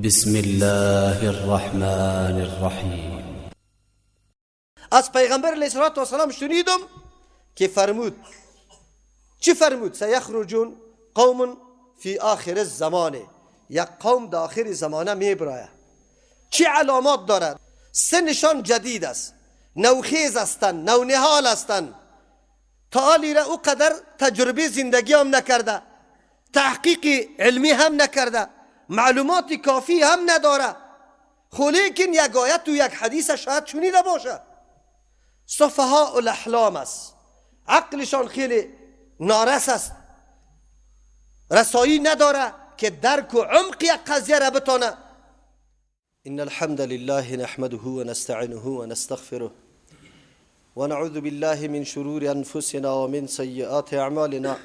بسم الله الرحمن الرحیم. از پیغمبر علیه السلام شنیدم که فرمود، چی فرمود؟ سیخرجون قوم فی آخر الزمان، یک قوم در آخر زمانه میبرایه. چی علامات دارد؟ سه نشان جدید است، نوخیز هستند، نونهال هستند. تا حالی را او قدر تجربه زندگی هم نکرده، تحقیق علمی هم نکرده، معلومات کافی هم نداره، خو لیکن یک آیت و یک حدیث شاید شنیده باشه. سفهاء الاحلام است، عقلشان خیلی نارس است، رسایی نداره که درک و عمق یک قضیه را بتانه. إن الحمد لله نحمده ونستعينه ونستغفره ونعوذ بالله من شرور أنفسنا ومن سيئات أعمالنا،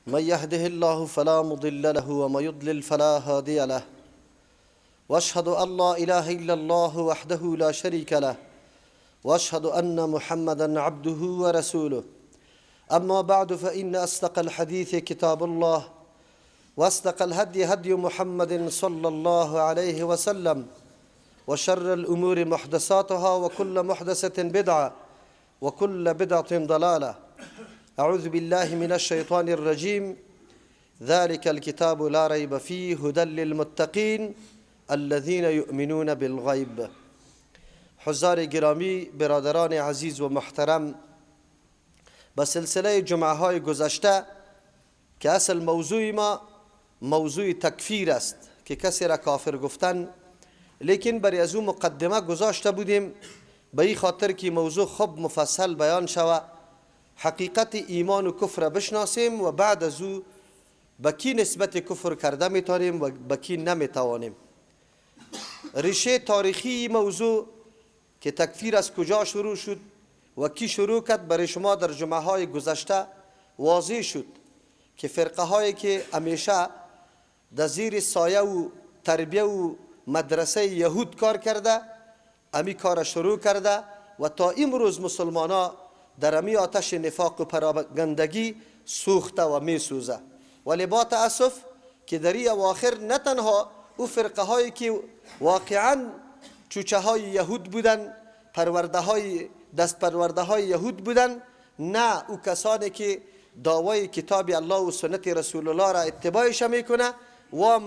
من يهده الله فلا مضل له ومن يضلل فلا هادي له، وأشهد أن لا إله إلا الله وحده لا شريك له، وأشهد أن محمدا عبده ورسوله. أما بعد، فإن أصدق الحديث كتاب الله، واصدق الهدي هدي محمد صلى الله عليه وسلم، وشر الأمور محدثاتها، وكل محدثة بدعة، وكل بدعة ضلالة. أعوذ بالله من الشيطان الرجيم. ذلك الكتاب لا ريب فيه هدى للمتقين الذين يؤمنون بالغيب. حضار گرامی، برادران عزیز و محترم، به سلسله جمعه های گذشته که اصل موضوع ما موضوع تکفیر است که کسی را کافر گفتن، لیکن برای از او مقدمه گذاشته بودیم به این خاطر که موضوع خوب مفصل بیان شود، حقیقت ایمان و کفر بشناسیم و بعد از او به کی نسبت کفر کرده میتونیم و به کی نمیتوانیم. ریشه تاریخی موضوع که تکفیر از کجا شروع شد و کی شروع کرد برای شما در جمعه های گذشته واضح شد که فرقه هایی که همیشه در زیر سایه و تربیه و مدرسه یهود کار کرده، امی کار شروع کرده و تا امروز مسلمان ها در امی آتش نفاق و پراگندگی سوخته و می سوزه. ولی با تاسف که در این اواخر نه تنها او فرقه هایی که واقعا چوچه های یهود بودن، پرورده های دست پرورده های یهود بودن، نه او کسانی که دعوای کتاب الله و سنت رسول الله را اتباعش میکنه و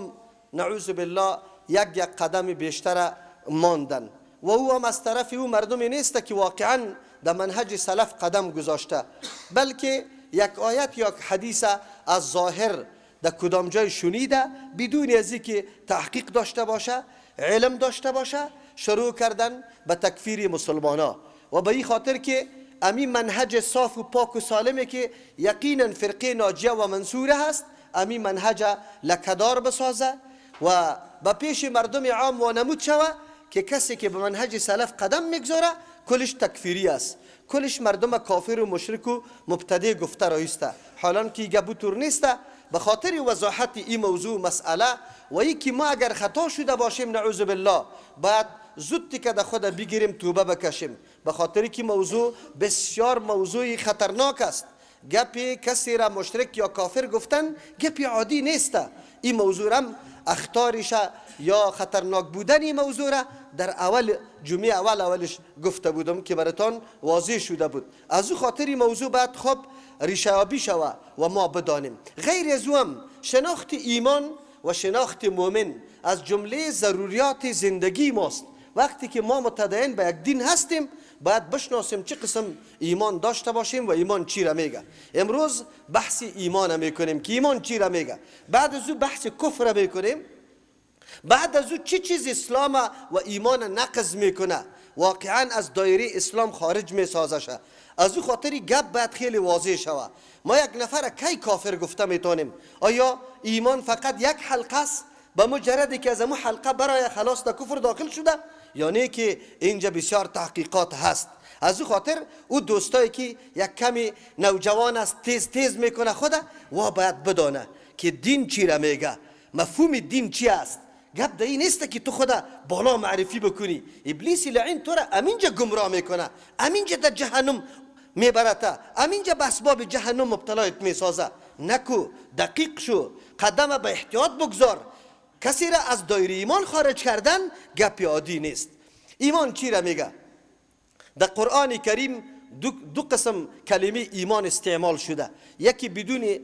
نعوذ بالله یک یک قدم بیشتر ماندن و او هم از طرف او مردمی نیست که واقعا در منهج سلف قدم گذاشته، بلکه یک آیت یا حدیث از ظاهر در کدام جای شنیده بدون از اینکه تحقیق داشته باشه، علم داشته باشه، شروع کردن به تکفیر مسلمانا. و به این خاطر که امی منهج صاف و پاک و سالمه که یقینا فرقه ناجیه و منصوره هست، امی منهج لکدار بسازه و به پیش مردم عام وانمود شوه که کسی که به منهج سلف قدم میگذاره کلش تکفیری است، کلش مردم کافر و مشرک و مبتدع گفته رایسته، حالان که گبو تور نیسته. به خاطر وضاحت این موضوع مسئله و ای که ما اگر خطا شده باشیم نعوذ بالله باید زود که در خود بگیریم توبه بکشیم، به خاطر که موضوع بسیار موضوع خطرناک است. گپی کسی را مشرک یا کافر گفتن گپی عادی نیست. این موضوع را اخطارش یا خطرناک بودن این موضوع را در اول جمعه اول اولش گفته بودم که براتان واضح شده بود. از او خاطر این موضوع باید خب ریشه یابی شوه و ما بدانیم. غیر از او هم شناخت ایمان و شناخت مؤمن از جمله ضروریات زندگی ماست. وقتی که ما متدین به یک دین هستیم باید بشناسیم چه قسم ایمان داشته باشیم و ایمان چی را میگه. امروز بحث ایمان میکنیم که ایمان چی را میگه، بعد از او بحث کفر میکنیم، بعد از او چی چیز اسلام و ایمان نقض میکنه، واقعا از دایره اسلام خارج میسازشه. از او خاطر گپ باید خیلی واضح شوه. ما یک نفر کی کافر گفته میتونیم؟ آیا ایمان فقط یک حلقه است؟ به مجردی که از امو حلقه برای خلاص در کفر داخل شده، یعنی که اینجا بسیار تحقیقات هست. از او خاطر او دوستایی که یک کمی نوجوان است تیز تیز میکنه خوده و باید بدانه که دین چی را میگه، مفهوم دین چی است. گپ در این نیست که تو خود بالا معرفی بکنی. ابلیس لعین تو را امینجا گمراه میکنه، امینجا در جهنم میبرته، امینجا به اسباب جهنم مبتلایت میسازه. نکو، دقیق شو، قدم به احتیاط بگذار. کسی را از دایره ایمان خارج کردن گپ عادی نیست. ایمان چی را میگه؟ در قرآن کریم دو قسم کلمه ایمان استعمال شده. یکی بدون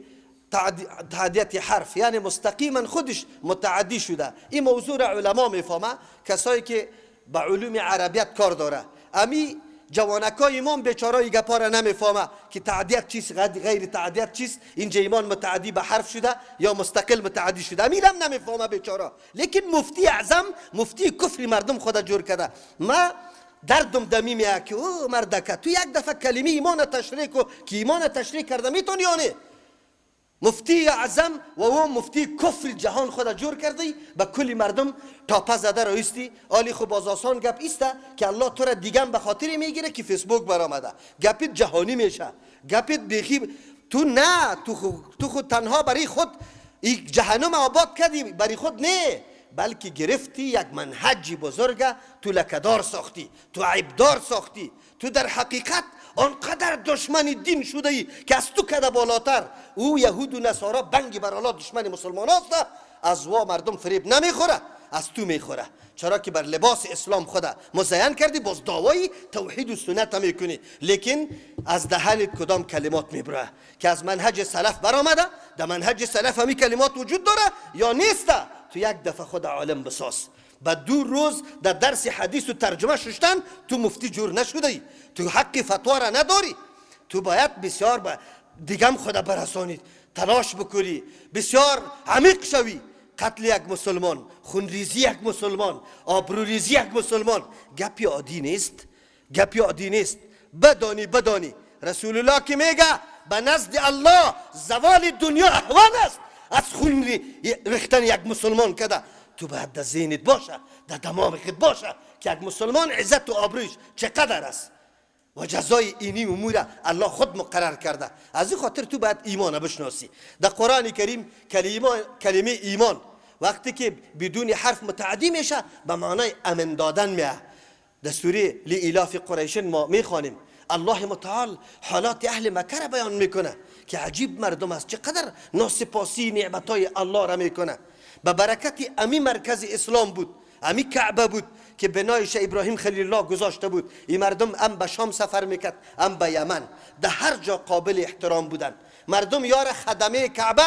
تعدیت حرف، یعنی مستقیما خودش متعدی شده. این موضوع را علما میفهمه، کسایی که به علوم عربیت کار داره. امی جوانکای ایمان بیچارای گپا را نمیفهمه که تعدیت چیست، غیر تعدیت چیست، اینجا ایمان متعدی به حرف شده یا مستقل متعدی شده، امیرم نمیفهمه بیچارا. لیکن مفتی اعظم، مفتی کفر مردم خدا جور کرده. ما دردم دمی میاد که او مردکه تو یک دفعه کلمه ایمان تشریح کو که ایمان تشریح کرده میتونی یا نه؟ مفتی اعظم و او مفتی کفر جهان خدا جور کردی، به کلی مردم تاپه زده رایستی. آلی خب باز آسان گپ ایسته که الله تو را دیگه به خاطر میگیره که فیسبوک برآمده، گپیت جهانی میشه، گپیت بیخی تو نه، تو خود تنها برای خود این جهنم آباد کردی، برای خود نه، بلکه گرفتی یک منهج بزرگ، تو لکدار ساختی، تو عیبدار ساختی، تو در حقیقت آنقدر دشمن دین شده ای که از تو کده بالاتر. او یهود و نصارا بنگی بر الله دشمن مسلمان هست، از وا مردم فریب نمیخوره، از تو میخوره. چرا که بر لباس اسلام خدا مزین کردی، باز دعوای توحید و سنت میکنی، لیکن از دهنت کدام کلمات میبره که از منهج سلف برآمده؟ در منهج سلف همی کلمات وجود داره یا نیست؟ تو یک دفعه خود عالم بساز. به دو روز در درس حدیث و ترجمه ششتن تو مفتی جور نشده ای، تو حق فتوا را نداری. تو باید بسیار به دیگم خدا برسانید، تلاش بکنی، بسیار عمیق شوی. قتل یک مسلمان، خونریزی یک مسلمان، آبروریزی یک مسلمان گپی عادی نیست، گپی عادی نیست. بدانی بدانی رسول الله که میگه به نزد الله زوال دنیا اهون است از خون ریختن یک مسلمان کده. تو باید در ذهنت باشه، در دماغ خود باشه که یک مسلمان عزت و آبرویش چقدر است و جزای اینی امور الله خود مقرر کرده. از این خاطر تو باید ایمان بشناسی. در قرآن کریم کلمه ایمان وقتی که بدون حرف متعدی میشه به معنای امن دادن میه. در سوره لإیلاف قریش ما میخوانیم الله متعال حالات اهل مکه را بیان میکنه که عجیب مردم است، چقدر ناسپاسی نعمتای الله را میکنه. به برکت امی مرکز اسلام بود، امی کعبه بود که بنایش ابراهیم خلیل الله گذاشته بود. این مردم ام به شام سفر میکرد، ام به یمن، در هر جا قابل احترام بودن. مردم یار خدمه کعبه،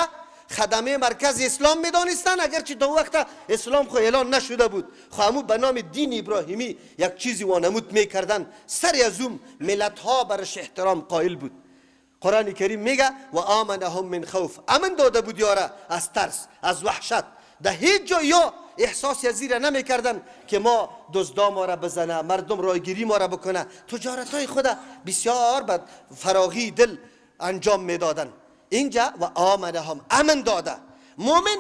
خدمه مرکز اسلام میدانستن، اگرچه تا وقت اسلام خو اعلان نشده بود. خو همو به نام دین ابراهیمی یک چیزی وانمود میکردن. سر از اون ملت ها برش احترام قائل بود. قرآن کریم میگه و آمنهم من خوف، امن داده بود یاره از ترس، از وحشت. در هیچ جا یا احساس از زیر نمیکردن که ما دزدا ما را بزنه، مردم رایگیری ما را بکنه. تجارت های خود بسیار به فراغی دل انجام میدادن. اینجا و آمنهم امن داده. مؤمن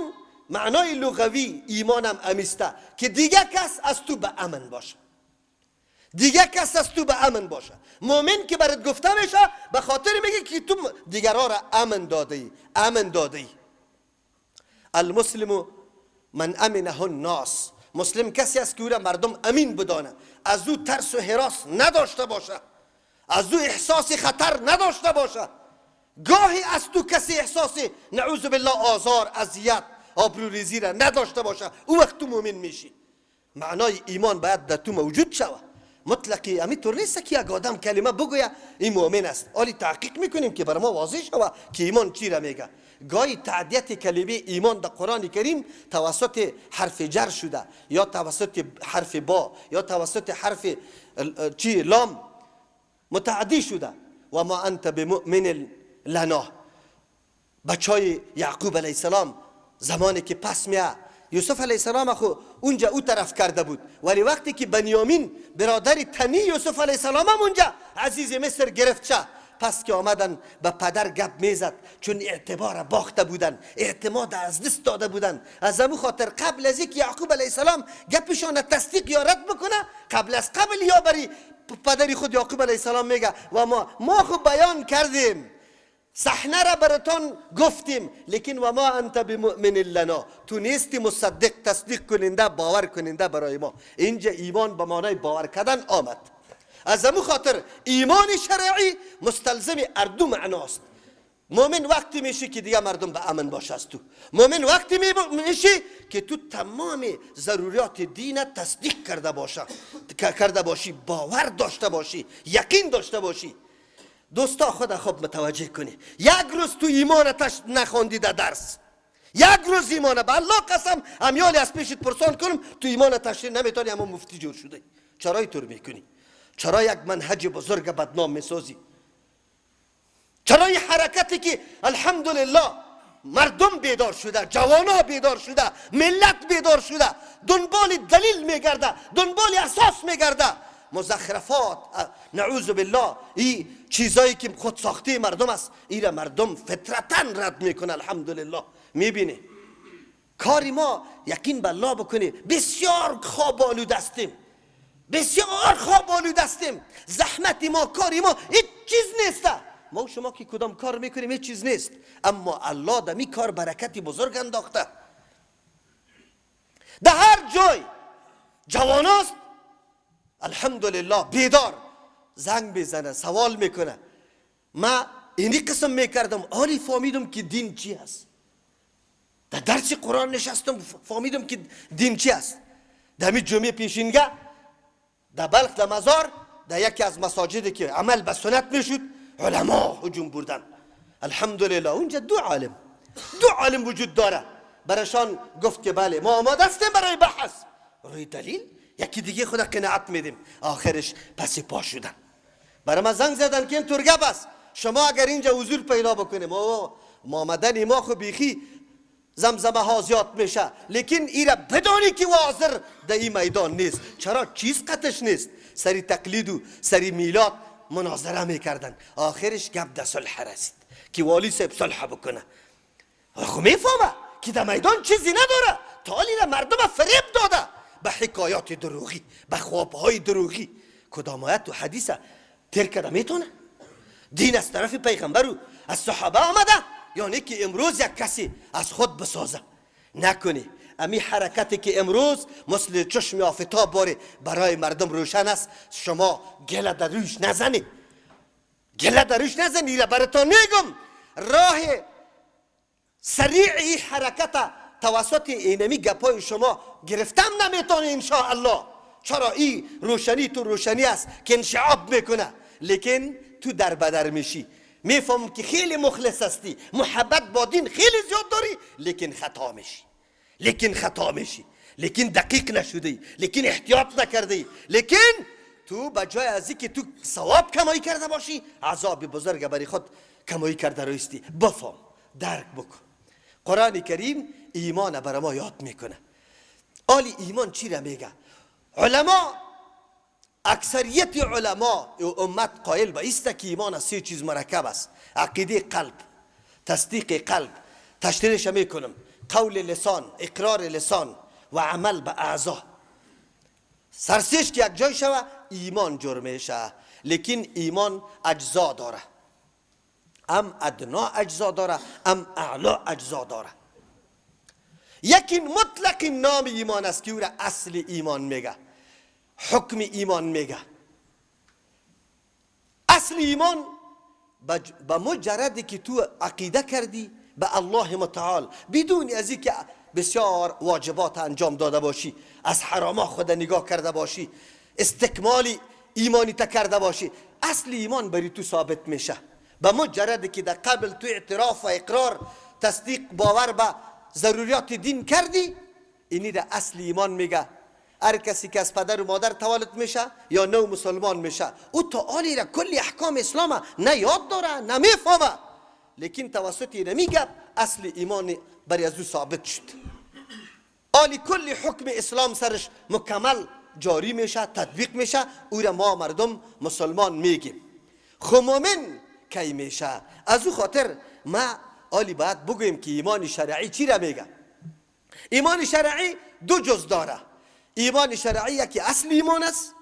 معنای لغوی ایمانم امیسته که دیگه کس از تو به امن باشه، دیگه کس از تو به امن باشه. مؤمن که برات گفته میشه به خاطر میگه که تو دیگرها را امن داده ای، امن داده ای. المسلم من امنه الناس، مسلم کسی است که او را مردم امین بدانه، از او ترس و هراس نداشته باشه، از او احساس خطر نداشته باشه. گاهی از تو کسی احساس نعوذ بالله آزار، اذیت، آبروریزی را نداشته باشه، او وقت تو مؤمن میشی. معنای ایمان باید در تو موجود شوه. مطلقی امی طور نیست که یک آدم کلمه بگویه این مؤمن است. حالی تحقیق میکنیم که بر ما واضح شوه که ایمان چی را میگه. گاهی تعدیت کلمه ایمان در قرآن کریم توسط حرف جر شده، یا توسط حرف با، یا توسط حرف چی لام متعدی شده. و ما انت بمؤمن لنا. بچای یعقوب علیه السلام زمانی که پس میه یوسف علیه السلام خو اونجا او طرف کرده بود، ولی وقتی که بنیامین برادر تنی یوسف علیه السلام هم اونجا عزیز مصر گرفت شه، پس که آمدن به پدر گپ میزد، چون اعتبار باخته بودن، اعتماد از دست داده بودن. از همون خاطر قبل از اینکه یعقوب علیه السلام گپشان تصدیق یا رد بکنه، قبل از قبل یا بری پدری خود یعقوب علیه السلام میگه و ما خو بیان کردیم، صحنه را براتان گفتیم، لیکن و ما انت بمؤمن لنا، تو نیستی مصدق، تصدیق کننده، باور کننده برای ما. اینجا ایمان به معنای باور کردن آمد. از همون خاطر ایمان شرعی مستلزم اردو معناست. مؤمن وقتی میشی که دیگه مردم به امن باشه از تو. مؤمن وقتی میشی که تو تمام ضروریات دین تصدیق کرده باشی، باور داشته باشی، یقین داشته باشی. دوستا خود خوب متوجه کنی، یک روز تو ایمانتش نخوندی در درس، یک روز ایمان به الله قسم امیالی از پیشت پرسان کنم تو ایمان تشریح نمیتونی، اما مفتی جور شده. چرا اینطور میکنی؟ چرا یک منهج بزرگ بدنام میسازی؟ چرا این حرکتی که الحمدلله مردم بیدار شده، جوانا بیدار شده، ملت بیدار شده، دنبال دلیل میگرده، دنبال اساس میگرده، مزخرفات نعوذ بالله این چیزایی که خود ساخته مردم است، این مردم فطرتا رد میکنه. الحمدلله میبینی کاری ما یقین بالله بکنی، بسیار خواب آلود هستیم، بسیار خواب آلود هستیم. زحمت ما، کاری ما هیچ چیز نیست. ما و شما که کدام کار میکنیم هیچ چیز نیست، اما الله در می کار برکتی بزرگ انداخته. در هر جای جوان است الحمدلله بیدار، زنگ میزنه، سوال میکنه. ما اینی قسم میکردم، آری فهمیدم که دین چی است. در درس قرآن نشستم فهمیدم که دین چی است. در می جمعه پیشینگه در بلخ در مزار در یکی از مساجدی که عمل به سنت میشد علما هجوم بردن. الحمدلله اونجا دو عالم وجود داره. برشان گفت که بله ما آماده هستیم برای بحث روی دلیل، یکی دیگه خود قناعت میدیم. آخرش پس پا شدن، برای ما زنگ زدن که این ترگه بس شما اگر اینجا حضور پیدا بکنیم ما آمدن ما خو بیخی زمزمه ها زیاد میشه، لیکن ایره بدانی که حاضر در این میدان نیست. چرا؟ چیز قطش نیست. سری تقلید و سری میلاد مناظره میکردن. آخرش گپ در صلح رسید که والی صاحب صلح بکنه. خو میفهمه که در میدان چیزی نداره، تا را مردم فریب داده به حکایات دروغی، به خوابهای دروغی. کدام آیت و حدیث تر کرده میتونه؟ دین از طرف پیغمبر و از صحابه آمده، یعنی که امروز یک کسی از خود بسازه نکنی. امی حرکتی که امروز مثل چشم آفتاب باره برای مردم روشن است، شما گله در روش نزنی، گله در روش نزنی. براتون میگم راه سریع این حرکت توسط اینمی گپای شما گرفتم نمیتونه انشاءالله. چرا؟ این روشنی تو روشنی است که انشعاب میکنه، لیکن تو در بدر میشی. میفهم که خیلی مخلص هستی، محبت با دین خیلی زیاد داری، لیکن خطا میشی، لیکن خطا میشی، لیکن دقیق نشدی، لیکن احتیاط نکردی، لیکن تو به جای از اینکه تو ثواب کمایی کرده باشی، عذاب بزرگ برای خود کمایی کرده رویستی. بفهم، درک بکن. قرآن کریم ایمان برای ما یاد میکنه. آلی ایمان چی را میگه؟ علما، اکثریت علما و امت قائل به است که ایمان از سه چیز مرکب است: عقیده قلب، تصدیق قلب، تشریحش میکنم، قول لسان، اقرار لسان و عمل به اعضا. سرسیش که یک جای شوه ایمان جور میشه. لیکن ایمان اجزا داره، ام ادنا اجزا داره، ام اعلا اجزا داره. یکی مطلق نام ایمان است که او را اصل ایمان میگه، حکم ایمان میگه. اصل ایمان به مجردی که تو عقیده کردی به الله متعال، بدون از اینکه بسیار واجبات انجام داده باشی، از حراما خود نگاه کرده باشی، استکمال ایمانی تا کرده باشی، اصل ایمان بری تو ثابت میشه. به مجردی که در قبل تو اعتراف و اقرار، تصدیق، باور به ضروریات دین کردی، اینی را اصل ایمان میگه. هر کسی که از پدر و مادر تولد میشه یا نو مسلمان میشه، او تا آلی را کلی احکام اسلام نه یاد داره نه میفهمه، لیکن توسط اینمی گپ اصل ایمان بر از او ثابت شد. آلی کلی حکم اسلام سرش مکمل جاری میشه، تطبیق میشه، او را ما مردم مسلمان میگیم. خو مؤمن کی میشه؟ از او خاطر ما آلی باید بگوییم که ایمان شرعی چی را میگه. ایمان شرعی دو جز داره. ایمان شرعی یکی اصل ایمان است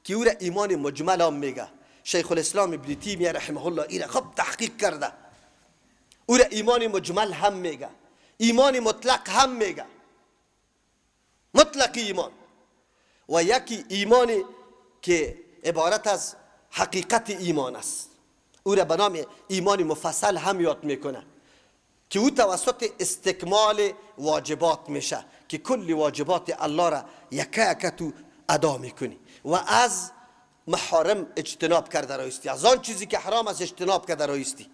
که او را ایمان مجمل هم میگه. شیخ الاسلام ابن تیمیه رحمه الله ایره خب تحقیق کرده، او را ایمان مجمل هم میگه، ایمان مطلق هم میگه، مطلق ایمان. و یکی ایمانی که عبارت از حقیقت ایمان است. او را به نام ایمان مفصل هم یاد میکنه که او توسط استکمال واجبات میشه که کل واجبات الله را یکه یکه تو ادا میکنی و از محارم اجتناب کرده رایستی، از آن چیزی که حرام است اجتناب کرده رایستی.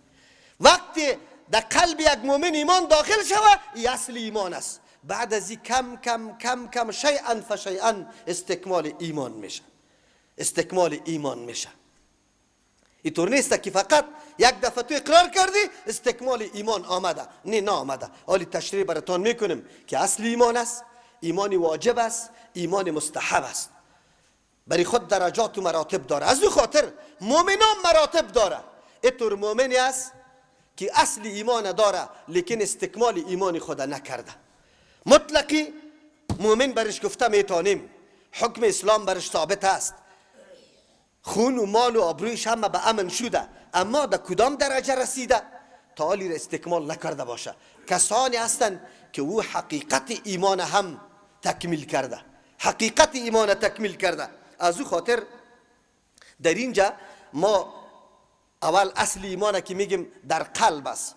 وقتی در قلب یک مؤمن ایمان داخل شوه، این اصل ایمان است. بعد از این کم کم کم کم شیئا فشیئا استکمال ایمان میشه، استکمال ایمان میشه. اینطور نیست که فقط یک دفعه تو اقرار کردی استکمال ایمان آمده، نه نه آمده. حالی تشریح براتان میکنیم که اصل ایمان است، ایمان واجب است، ایمان مستحب است، برای خود درجات و مراتب داره. از او خاطر مؤمنان مراتب داره. اینطور مؤمنی است که اصل ایمان داره لیکن استکمال ایمان خود نکرده. مطلقی مؤمن برش گفته میتونیم، حکم اسلام برش ثابت است، خون و مال و آبرویش همه به امن شده، اما در کدام درجه رسیده تا حالی را استکمال نکرده باشه. کسانی هستند که او حقیقت ایمان هم تکمیل کرده، حقیقت ایمان تکمیل کرده. از او خاطر در اینجا ما اول اصل ایمان که میگیم در قلب است،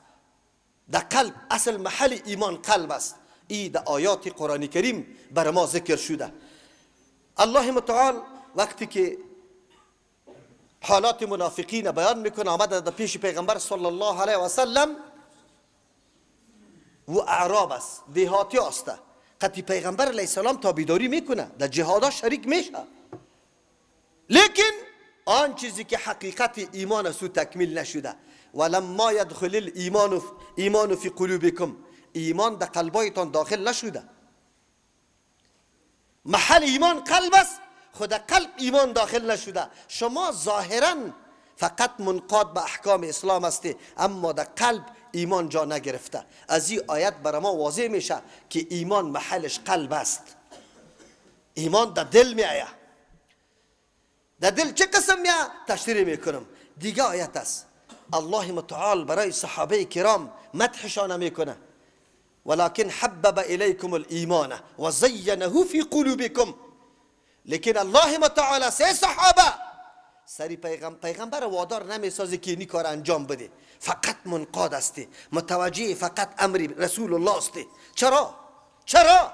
در قلب اصل محل ایمان قلب است. ای در آیات قرآن کریم بر ما ذکر شده. الله متعال وقتی که حالات منافقین بیان میکنه، آمده در پیش پیغمبر صلی الله علیه و سلم و اعراب است، دهاتی است، قطعی پیغمبر علیه السلام تابعداری میکنه، در جهادا شریک میشه، لیکن آن چیزی که حقیقت ایمان است تکمیل نشده. ولما یدخل الایمان ایمان فی قلوبکم، ایمان در قلبایتان داخل نشده. محل ایمان قلب است، خود قلب ایمان داخل نشده. شما ظاهرا فقط منقاد به احکام اسلام هستی، اما در قلب ایمان جا نگرفته. از این آیت برای ما واضح میشه که ایمان محلش قلب است. ایمان در دل می آید. در دل چه قسم میاد؟ تشریح میکنم. دیگه آیت است. الله متعال برای صحابه کرام مدحشان میکنه، ولكن حبب الیکم الایمان و زینه فی قلوبکم. لیکن الله متعال سه صحابه سری پیغمبر وادار نمیسازه که این کار انجام بده، فقط منقاد هستی، متوجه فقط امر رسول الله هستی. چرا؟ چرا؟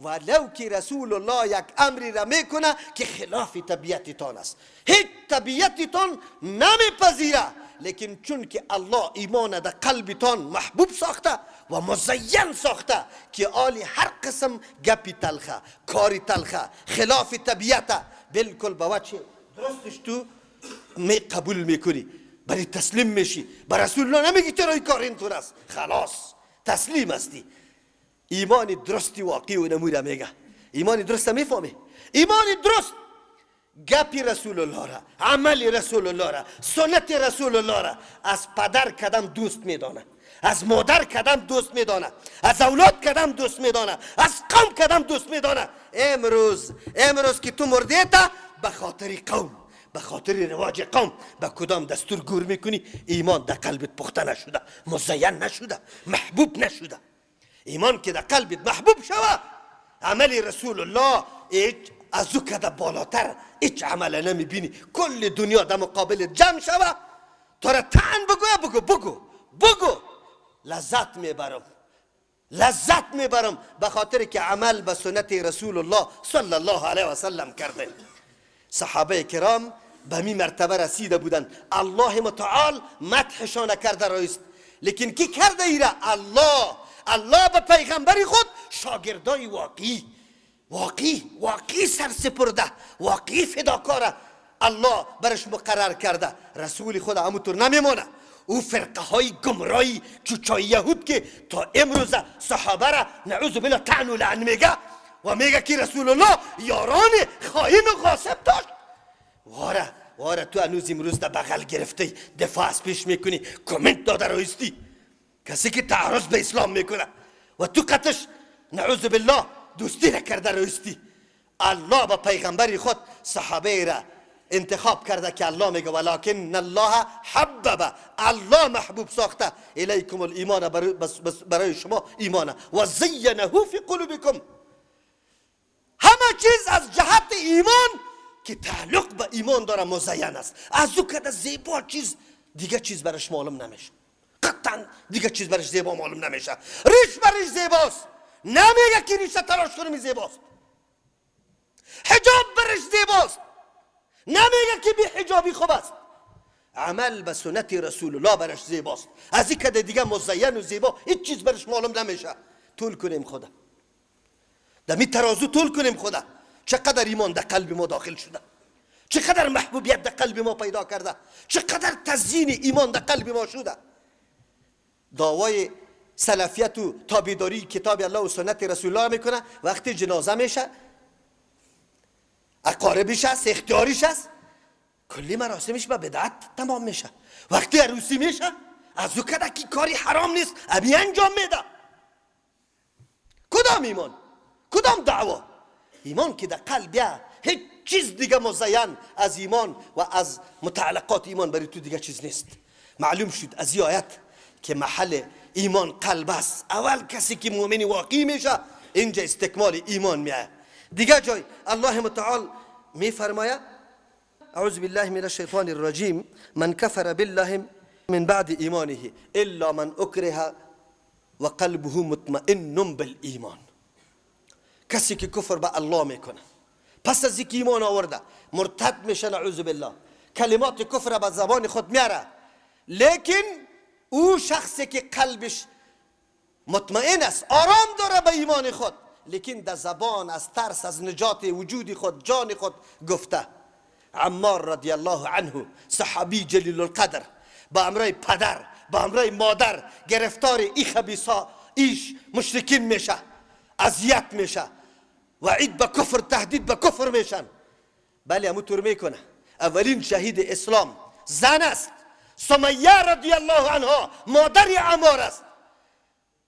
ولو که رسول الله یک امری را میکنه که خلاف طبیعتتان است، هیچ طبیعتتان نمیپذیره، لیکن چون که الله ایمان در قلبتان محبوب ساخته و مزین ساخته که آلی هر قسم گپی تلخه، کاری تلخه، خلاف طبیعت، بالکل به وجه درستش تو می قبول میکنی، برای تسلیم میشی. بر رسول الله نمیگی چرا این کار اینطور است، خلاص تسلیم هستی. ایمان درستی واقعی و نموده میگه. ایمان درست میفهمی؟ ایمان درست گپی رسول الله را، عمل رسول الله را، سنت رسول الله را از پدر کدام دوست میدانه، از مادر کدام دوست میدانه، از اولاد کدام دوست میدانه، از قوم کدام دوست میدانه. امروز که تو مرده تا به خاطر قوم، به خاطر رواج قوم به کدام دستور گور میکنی؟ ایمان در قلبت پخته نشده، مزین نشده، محبوب نشده. ایمان که در قلبت محبوب شوه، عمل رسول الله هیچ از او کده بالاتر هیچ عمل نمیبینی. کل دنیا در مقابل جمع شوه تو را طعن بگو، بگو بگو بگو، لذت میبرم، لذت میبرم، به خاطر که عمل به سنت رسول الله صلی الله علیه و سلم کرده. صحابه کرام به می مرتبه رسیده بودند. الله متعال مدحشان کرده رایست، لیکن کی کرده ایره؟ الله. الله به پیغمبر خود شاگردای واقعی واقعی واقعی سرسپرده، واقعی فداکاره الله برش مقرر کرده. رسول خود همونطور نمیمانه. او فرقه های گمراهی چوچای یهود که تا امروز صحابه را نعوذ بالله طعن و لعن میگه و میگه که رسول الله یاران خائن و غاصب داشت. واره واره تو هنوز امروز در بغل گرفتی، دفاع از پیش میکنی، کامنت داده رایستی کسی که تعرض به اسلام میکنه و تو قطش نعوذ بالله دوستی نکرده رایستی. الله به پیغمبر خود صحابه را انتخاب کرده که الله میگه ولکن الله حبب، الله محبوب ساخته الیکم الایمان، برای شما ایمان، و زینه فی قلوبکم. همه چیز از جهت ایمان که تعلق به ایمان داره مزین است. از او کده زیبا چیز دیگه چیز برش معلوم نمیشه، قطعا دیگه چیز برش زیبا معلوم نمیشه. ریش برش زیباست، نمیگه که ریش تراش کنم زیباست. حجاب برش زیباست، نمیگه که بی حجابی خوب است. عمل به سنت رسول الله برش زیباست. از این که دیگه مزین و زیبا هیچ چیز برش معلوم نمیشه. طول کنیم خدا، دمی ترازو طول کنیم خدا، چقدر ایمان در قلب ما داخل شده، چقدر محبوبیت در قلب ما پیدا کرده، چقدر تزیین ایمان در قلب ما شده. دعوای سلفیت و تابعداری کتاب الله و سنت رسول الله میکنه. وقتی جنازه میشه، اقاربش هست، اختیاریش هست، کلی مراسمش به بدعت تمام میشه. وقتی عروسی میشه، از او کده که کاری حرام نیست ابی انجام میده. کدام ایمان؟ کدام دعوا؟ ایمان که در قلب هیچ چیز دیگه مزین از ایمان و از متعلقات ایمان برای تو دیگه چیز نیست. معلوم شد از این آیت که محل ایمان قلب است. اول کسی که مؤمن واقعی میشه اینجا استکمال ایمان میاد. دیگه جای الله متعال میفرماید: اعوذ بالله من الشیطان الرجیم، من کفر بالله من بعد ایمانه الا من اکره و قلبه مطمئن بالایمان. کسی که کفر به الله میکنه پس از اینکه ایمان آورده مرتد میشه، نعوذ بالله، کلمات کفر به زبان خود میاره، لیکن او شخصی که قلبش مطمئن است، آرام داره به ایمان خود، لیکن در زبان از ترس از نجات وجود خود، جان خود گفته. عمار رضی الله عنه، صحابی جلیل القدر، با امرای پدر، با امرای مادر گرفتار ای خبیثا، ایش مشرکین میشه، اذیت میشه، وعید به کفر، تهدید به کفر میشن. بله همون طور میکنه. اولین شهید اسلام زن است، سمیه رضی الله عنها، مادر عمار است.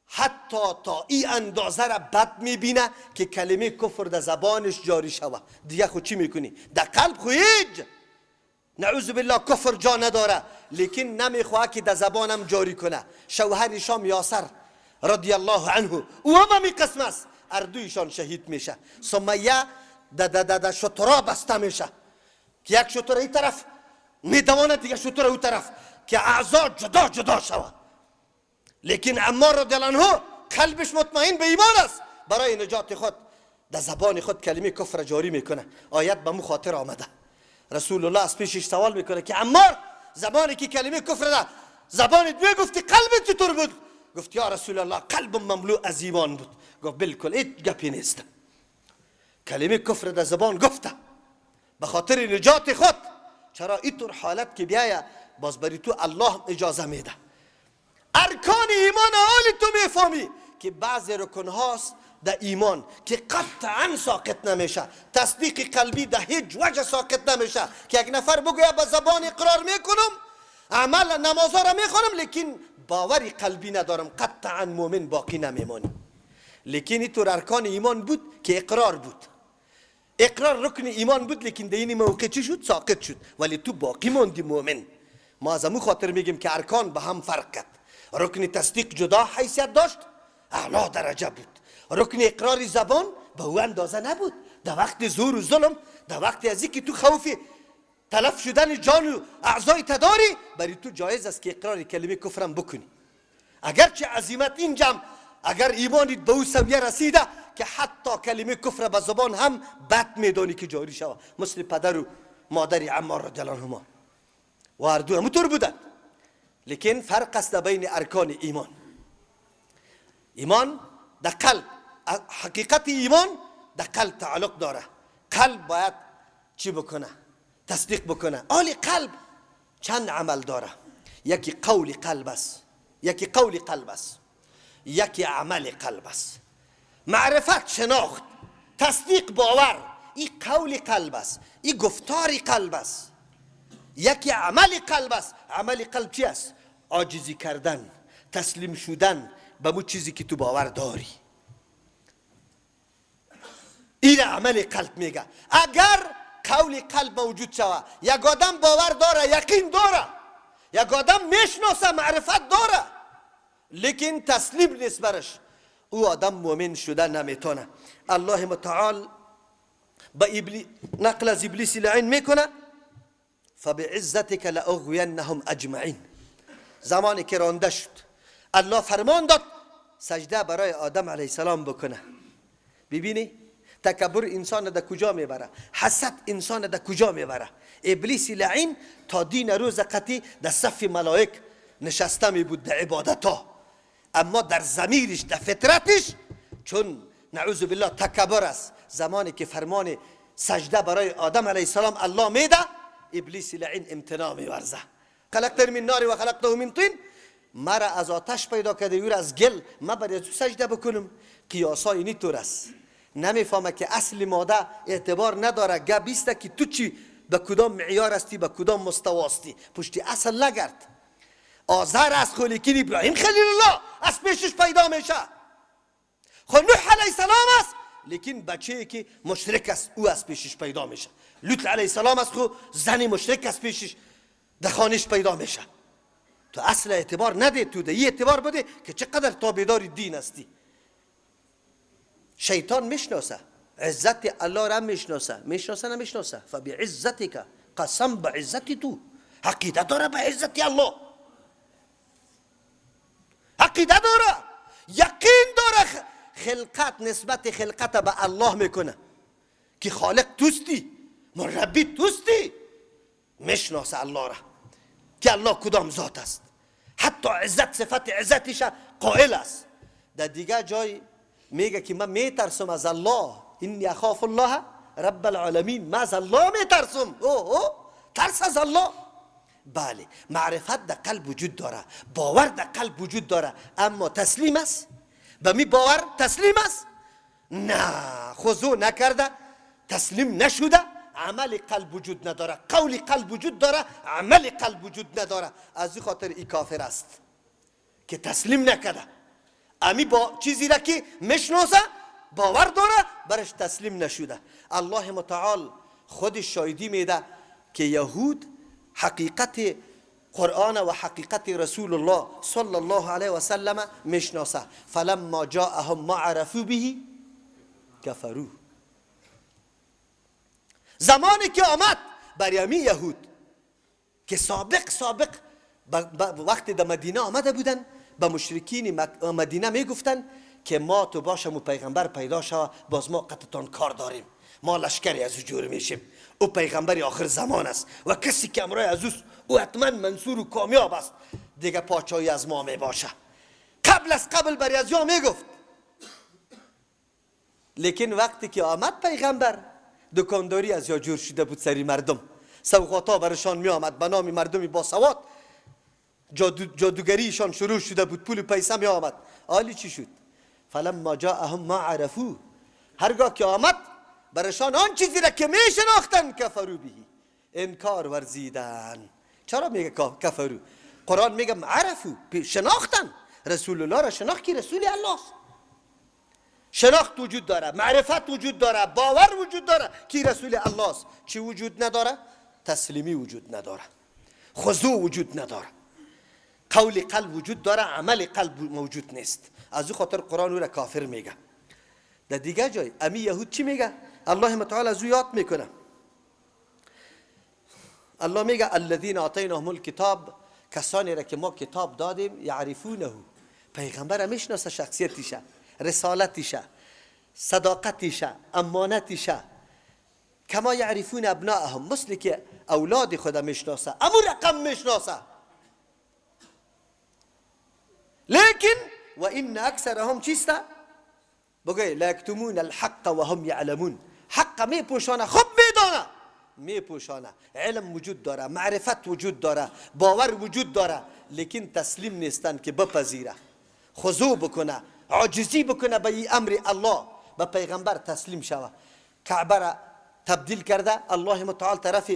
حتی تا این اندازه را بد میبینه که کلمه کفر در زبانش جاری شوه. دیگه خود چی میکنی؟ در قلب خو هیچ نعوذ بالله کفر جا نداره، لیکن نمیخواه که در زبانم جاری کنه. شوهرشام یاسر رضی الله عنه، او هم همی قسم است، اردویشان شهید میشه. سمیه در شترا بسته میشه که یک شتر این طرف میدواند، دیگه شتر او طرف، که اعضا جدا جدا شوه. لیکن عمار رضی الله عنه قلبش مطمئن به ایمان است، برای نجات خود در زبان خود کلمه کفر جاری میکنه. آیت به مو خاطر آمده. رسول الله از پیشش سوال میکنه که عمار، زبانی که کلمه کفر ده زبانت میگفتی قلبت چطور بود؟ گفت یا رسول الله قلبم مملوء از ایمان بود. گفت بالکل هیچ گپی نیست، کلمه کفر در زبان گفته به خاطر نجات خود. چرا اینطور حالت که بیایه باز بری تو الله اجازه میده. ارکان ایمان حالی تو میفهمی که بعض رکن هاست در ایمان که قطعا ساقط نمیشه، تصدیق قلبی در هیچ وجه ساقط نمیشه که یک نفر بگوید به زبان اقرار میکنم، عمل نمازها را میخوانم، لیکن باوری قلبی ندارم، قطعا مؤمن باقی نمیمانی. لیکن اینطور ارکان ایمان بود که اقرار بود، اقرار رکن ایمان بود، لیکن در این موقع چی شد؟ ساقط شد، ولی تو باقی ماندی مؤمن. ما از امو خاطر میگیم که ارکان به هم فرق کرد. رکن تصدیق جدا حیثیت داشت، اعلی درجه بود. رکن اقرار زبان به او اندازه نبود. در وقت زور و ظلم، در وقت از اینکه تو خوفی تلف شدن جان و اعضای تداری، برای تو جایز است که اقرار کلمه کفرم بکنی. اگرچه عزیمت این جمع، اگر ایمانیت به او سویه رسیده که حتی کلمه کفر به زبان هم بد میدانی که جاری شود، مثل پدر و مادر عمار رضی الله عنهما و هر دو همونطور بودند. لیکن فرق است بین ارکان ایمان. ایمان در قلب، حقیقت ایمان در قلب تعلق داره. قلب باید چی بکنه؟ تصدیق بکنه. آلی قلب چند عمل داره؟ یکی قول قلب است، یکی قول قلب است، یکی عمل قلب است. معرفت، شناخت، تصدیق، باور، این قول قلب است، این گفتار قلب است. یکی عمل قلب است. عمل قلب چی است؟ عاجزی کردن، تسلیم شدن به مو چیزی که تو باور داری. این عمل قلب میگه. اگر قول قلب موجود شوه، یک آدم باور داره، یقین داره، یک آدم میشناسه، معرفت داره، لیکن تسلیم نیست برش، او آدم مؤمن شده نمیتونه. الله متعال با نقل از ابلیس لعین میکنه، فبعزتك لأغوینهم اجمعین. زمانی که رانده شد، الله فرمان داد سجده برای آدم علیه السلام بکنه. ببینی تکبر انسان در کجا میبره، حسد انسان در کجا میبره. ابلیس لعین تا دین روز قطعی در صف ملائک نشسته می بود در عبادت ها، اما در ضمیرش، در فطرتش، چون نعوذ بالله تکبر است، زمانی که فرمان سجده برای آدم علیه السلام الله میده، ابلیس لعین امتناع میورزه. خلقتنی من نار و خلقته من طین، مرا از آتش پیدا کرده، او از گل، من برای تو سجده بکنم؟ قیاسای اینطور است. نمیفهمه که اصل ماده اعتبار نداره، گپ است که تو چی، به کدام معیار هستی، به کدام مستوا هستی، پشتی اصل نگرد. آذر از خلیکین ابراهیم خلیل الله از پیشش پیدا میشه، خب نوح علیه السلام است، لیکن بچه که مشرک است او از پیشش پیدا میشه. لوط علیه السلام است، خو زن مشرک از پیشش در خانش پیدا میشه. تو اصل اعتبار نده، تو ده اعتبار بده که چقدر تابعدار دین هستی. شیطان میشناسه عزت الله را، میشناسه، میشناسه نمیشناسه؟ فبعزتک، قسم به عزت تو، عقیده داره به عزت الله، عقیده داره، یقین داره، خلقت نسبت خلقت به الله میکنه که خالق توستی، مربی توستی. میشناسه الله را که الله کدام ذات است، حتی عزت صفت عزتش قائل است. در دیگه جای میگه که من میترسم از الله، انی اخاف الله رب العالمین، من از الله میترسم. اوه اوه، ترس از الله. بله، معرفت در قلب وجود داره، باور در قلب وجود داره، اما تسلیم است؟ به می باور تسلیم است؟ نه، خضوع نکرده، تسلیم نشده، عمل قلب وجود نداره، قول قلب وجود داره، عمل قلب وجود نداره. از این خاطر ای کافر است که تسلیم نکرده، امی با چیزی را که میشناسه باور داره برش تسلیم نشده. الله متعال خود شاهدی میده که یهود حقیقت قرآن و حقیقت رسول الله صلی الله علیه و سلم میشناسه. فلما جاءهم ما عرفوا به کفروا. زمانی که آمد برای امی یهود که سابق وقتی در مدینه آمده بودن، به مشرکین مدینه میگفتن که ما تو باشم و پیغمبر پیدا شوه، باز ما قطعتان کار داریم، ما لشکری از او جور میشیم، او پیغمبر آخر زمان است و کسی که امرای از اوست او حتما منصور و کامیاب است، دیگه پاچایی از ما میباشه. قبل از قبل بری از یا میگفت، لیکن وقتی که آمد پیغمبر، دکانداری از یا جور شده بود سری مردم، سوغاتا برشان می آمد به نام مردمی با سواد، جادوگریشان شروع شده بود، پول پیسه می آمد. آلی چی شد؟ فلما جاءهم ما عرفو، هرگاه که آمد برشان آن چیزی را که می شناختن کفرو بهی، انکار ورزیدن. چرا میگه کفرو؟ قرآن میگه عرفو، شناختن، رسول الله را شناخت که رسول الله است. شناخت وجود داره، معرفت وجود داره، باور وجود داره که رسول الله است. چی وجود نداره؟ تسلیمی وجود نداره، خضوع وجود نداره، قول قلب وجود داره، عمل قلب موجود نیست. از او خاطر قرآن او را کافر میگه. در دیگه جای امی یهود چی میگه؟ الله متعال از او یاد میکنه. الله میگه الذین آتیناهم الکتاب، کسانی را که ما کتاب دادیم، یعرفونه، پیغمبر میشناسه، شخصیتیشه، رسالتیشه، صداقتیشه، امانتیشه، کما یعرفون ابناءهم، مثل که اولاد خود میشناسه، امو رقم میشناسه. لیکن و این اکثرهم چیست؟ بگه لا یکتمون الحق و هم یعلمون، حق میپوشانه، خوب میدانه، میپوشانه. علم وجود داره، معرفت وجود داره، باور وجود داره، لیکن تسلیم نیستن که بپذیره، خضوع بکنه، عاجزی بکنه به این امر الله، به پیغمبر تسلیم شوه. کعبه را تبدیل کرده الله متعال، طرف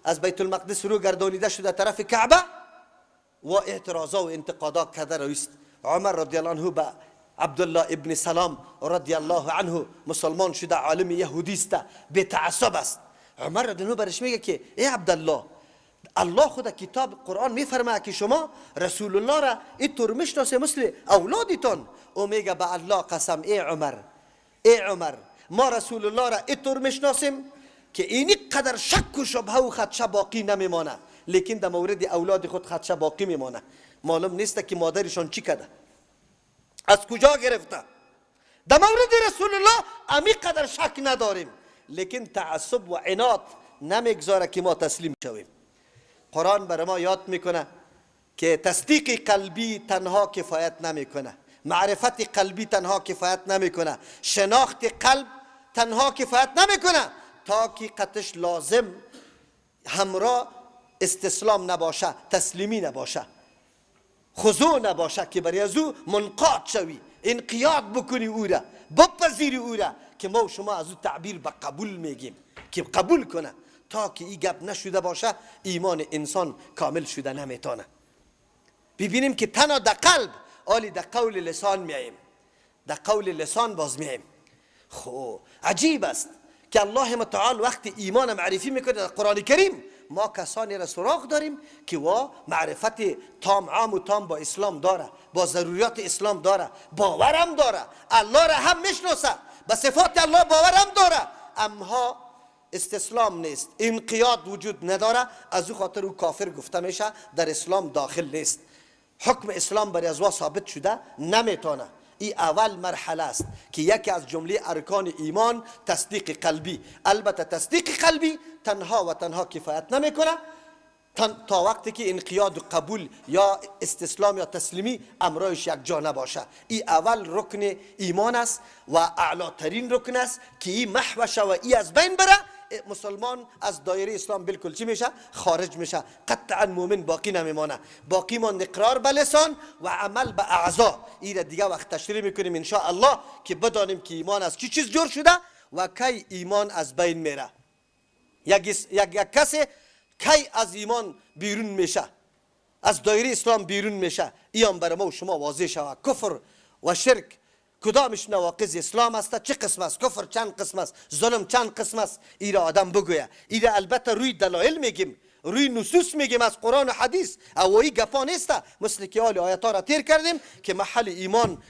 از بیت المقدس رو گردانیده شده طرف کعبه و اعتراضا و انتقادا کرده رویست. عمر رضی الله عنه به عبدالله ابن سلام رضی الله عنه مسلمان شده، عالم یهودی است، به تعصب است. عمر رضی الله عنه برش میگه که ای عبدالله، الله خود کتاب قرآن میفرماید که شما رسول الله را اینطور میشناسه مثل اولادتان. او میگه به الله قسم ای عمر، ای عمر، ما رسول الله را اینطور میشناسیم که اینی قدر شک و شبهه و خدشه باقی نمیمانه، لیکن در مورد اولاد خود خدشه باقی میمانه. معلوم نیست که مادرشان چی کرده، از کجا گرفته. در مورد رسول الله امی قدر شک نداریم، لیکن تعصب و عناد نمیگذاره که ما تسلیم شویم. قرآن بر ما یاد میکنه که تصدیق قلبی تنها کفایت نمیکنه، معرفت قلبی تنها کفایت نمیکنه، شناخت قلب تنها کفایت نمیکنه، تا که قطش لازم همراه استسلام نباشه، تسلیمی نباشه، خضوع نباشه که برای از او منقاد شوی، انقیاد بکنی او را، بپذیری او را، که ما و شما از او تعبیر به قبول میگیم که قبول کنه. تا که این گپ نشده باشه ایمان انسان کامل شده نمیتونه. ببینیم که تنها در قلب، آلی در قول لسان میاییم، در قول لسان باز میاییم. خب عجیب است که الله متعال وقتی ایمان معرفی میکنه در قرآن کریم، ما کسانی را سراغ داریم که وا معرفت تام عام و تام با اسلام داره، با ضروریات اسلام داره، باورم داره، الله را هم میشناسه، به صفات الله باورم داره، اما استسلام نیست، انقیاد وجود نداره. از او خاطر او کافر گفته میشه، در اسلام داخل نیست، حکم اسلام بر از وا ثابت شده نمیتونه. این اول مرحله است که یکی از جمله ارکان ایمان تصدیق قلبی. البته تصدیق قلبی تنها و تنها کفایت نمیکنه تا وقتی که انقیاد و قبول یا استسلام یا تسلیمی امرایش یک جا نباشه. این اول رکن ایمان است و اعلاترین رکن است که این محو شه و این از بین بره، مسلمان از دایره اسلام بالکل چی میشه؟ خارج میشه، قطعا مؤمن باقی نمیمانه. باقی ماند اقرار به لسان و عمل به اعضا. این دیگه وقت تشریح میکنیم ان شاء الله که بدانیم که ایمان از چی چیز جور شده و کی ایمان از بین میره. یک کسی کی از ایمان بیرون میشه، از دایره اسلام بیرون میشه، ایام برای ما و شما واضح شود. کفر و شرک کدامش نواقض اسلام است، چه قسم است، کفر چند قسم است، ظلم چند قسم است، ایره آدم بگویه. ایره البته روی دلایل میگیم، روی نصوص میگیم از قرآن و حدیث، اوایی گپا نیست، مثل که آل آیات را تیر کردیم که محل ایمان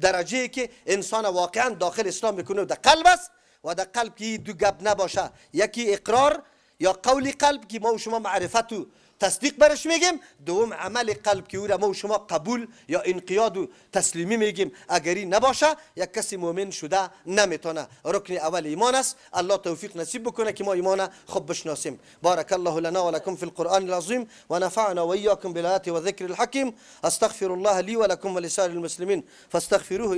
درجه که انسان واقعا داخل اسلام میکنه در قلب است و در قلب که دو گپ نباشه، یکی اقرار یا قول قلب که ما و شما معرفت و تصدیق برش میگیم، دوم عمل قلب که او را ما و شما قبول یا انقیاد و تسلیمی میگیم. اگر این نباشه یک کسی مؤمن شده نمیتونه. رکن اول ایمان است. الله توفیق نصیب بکنه که ما ایمان خوب بشناسیم. بارک الله لنا ولكم في القرآن العظیم و نفعنا و ایاکم بالآیات و ذکر الحکیم. استغفر الله لي ولكم ولسائر المسلمین فاستغفروه.